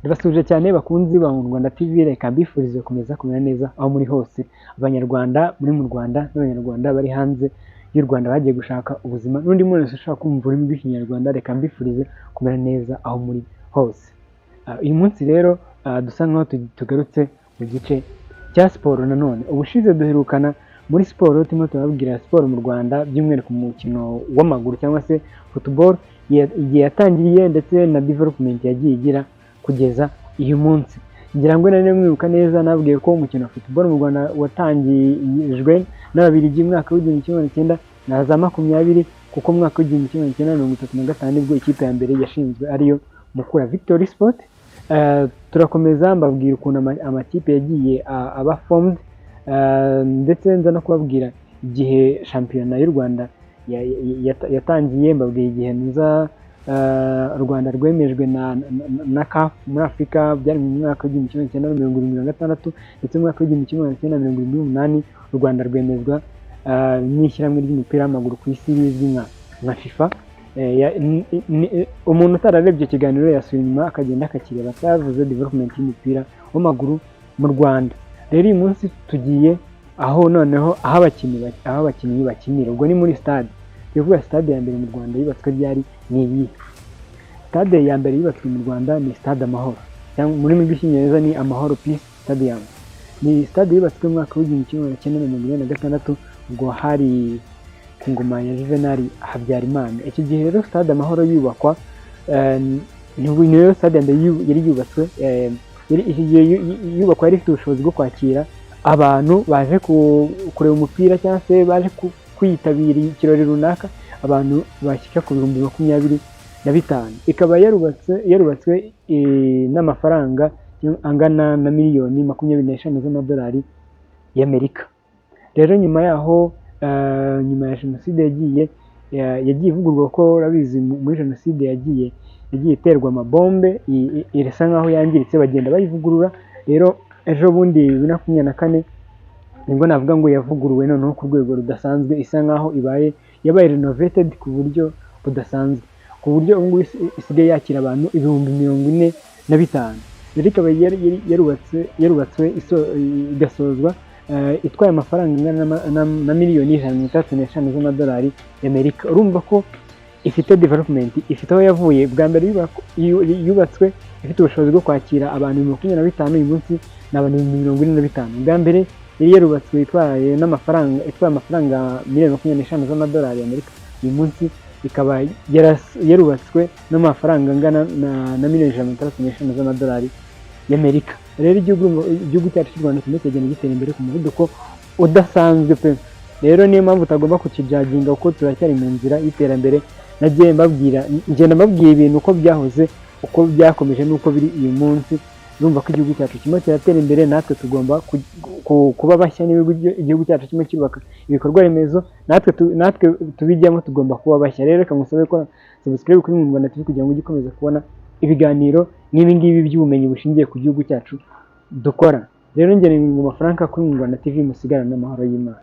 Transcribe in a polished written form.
Ndabasuhuje cyane bakunzi ba Rwanda TV, reka mbifurize gukomeza kumera neza aho muri hose, Abanyarwanda muri mu Rwanda n'Abanyarwanda bari hanze y'u Rwanda bagiye gushaka ubuzima, n'undi muntu wese ushaka kumva ururimi rw'Ikinyarwanda, reka mbifurize kumera neza aho muri hose. Uyu munsi rero dusa nkaho tugarutse mu gice cya siporo nanone. Ubushize duherukana muri siporo turimo turababwira siporo mu Rwanda, by'umwihariko mu mukino w'amaguru cyangwa se football, igihe yatangiriye ndetse na development yagiye igira kugeza uyu munsi. Ngira ngo nari mwibuka neza, nabwiye ko umukino wa football mu Rwanda watangijwe n'Ababiligi mu mwaka w'1920, kuko mu mwaka w'1935 nibwo ikipe ya mbere yashinzwe, ariyo Mukura Victory Sport. Turakomeza mbabwira ukuntu amakipe yagiye aba formed, ndetse nza no kubabwira igihe shampiyona y'u Rwanda yatangiye, mbabwira igihe nza u Rwanda rwemejwe na CAF muri Afurika, byari mu mwaka w'1976, ndetse mu mwaka w'1978 u Rwanda rwemezwa n'ishyirahamwe ry'umupira w'amaguru ku isi rizwi nka FIFA. Umuntu utararebye ikiganiro yasubira inyuma akagenda akakireba, cyavuze development y'umupira w'amaguru mu Rwanda. Rero uyu munsi tugiye aho noneho aho abakinnyi bakinira, ubwo ni muri stade. Tuvuga stade ya mbere mu Rwanda yubatswe ryari, ni iyihe? Stade ya mbere yubatswe mu Rwanda ni Stade Amahoro, cyangwa mu rurimi rw'Icyongereza ni Amahoro Peace Stadium. Ni stade yubatswe mu mwaka w'1986, ubwo hari ku ngoma ya Juvenal Habyarimana. Icyo gihe rero Stade Amahoro yubakwa, niyo stade ya mbere yari yubatswe. Icyo gihe yubakwa yari ifite ubushobozi bwo kwakira abantu baje kureba umupira cyangwa se baje kwitabira ikirori runaka, abantu bashyika ku 25,000. Ikaba yarubatswe n'amafaranga angana na miliyoni 25 z'amadolari y'Amerika. Rero nyuma yaho, nyuma ya jenoside, yagiye ivugururwa, ko urabizi muri jenoside yagiye iterwa amabombe, irasa nkaho yangiritse, bagenda bayivugurura. Rero ejo bundi 2024 nibwo navuga ngo yavuguruwe noneho ku rwego rudasanzwe, isa nkaho yabaye renovated ku buryo budasanzwe, ku buryo ubu ngubu isigaye yakira abantu 45,000. Rero ikaba yarubatswe igasozwa itwaye amafaranga angana na miliyoni 165 z'amadolari y'Amerika. Urumva ko ifite development, ifite aho yavuye. Bwa mbere yubatswe ifite ubushobozi bwo kwakira abantu 25,000, uyu munsi ni abantu 45,000. Bwa mbere yari yarubatswe itwaye amafaranga miliyoni 25 z'amadolari y'Amerika, uyu munsi ikaba yarubatswe n'amafaranga angana na miliyoni 165 z'amadolari y'Amerika. Rero igihugu cyacu cy'u Rwanda kirimo kiragenda gitera imbere ku muvuduko udasanzwe pe. Rero niyo mpamvu utagomba kukijudginga, kuko turacyari mu nzira y'iterambere. Nagiye mbabwira, ngenda mbabwira ibintu uko byahoze, uko byakomeje n'uko biri uyu munsi. Urumva ko igihugu cyacu kirimo kiratera imbere, natwe tugomba kuba bashya. N'ibihugu, igihugu cyacu kirimo cyubaka ibikorwa remezo, natwe tubijyamo, tugomba kuba bashya. Rero reka ngusabe ko subscribe kuri Mu Rwanda TV kugira ngo ujye ukomeza kubona ibiganiro nk'ibi ngibi by'ubumenyi bushingiye ku gihugu cyacu dukora. Rero njye ni Ngoma Frank kuri Mu Rwanda TV, musigarane n'amahoro y'Imana.